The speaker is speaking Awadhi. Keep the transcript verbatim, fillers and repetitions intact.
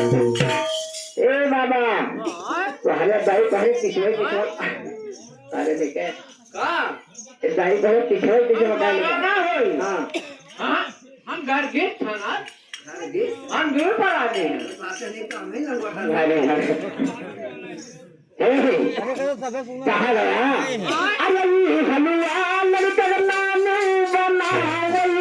ए बाबा, तोहरे दाई तोहरे पिछवे पिछवे, अरे देखे, का? ए दाई तोहरे पिछवे पिछवे बता ले। ना होई। हाँ। हाँ, हम घर के थाना, घर के? हम दूर पर आ गए हैं। अरे, अरे। ए, कहाँ गया? अरे, ये हलवा लड़का नानू बनावल।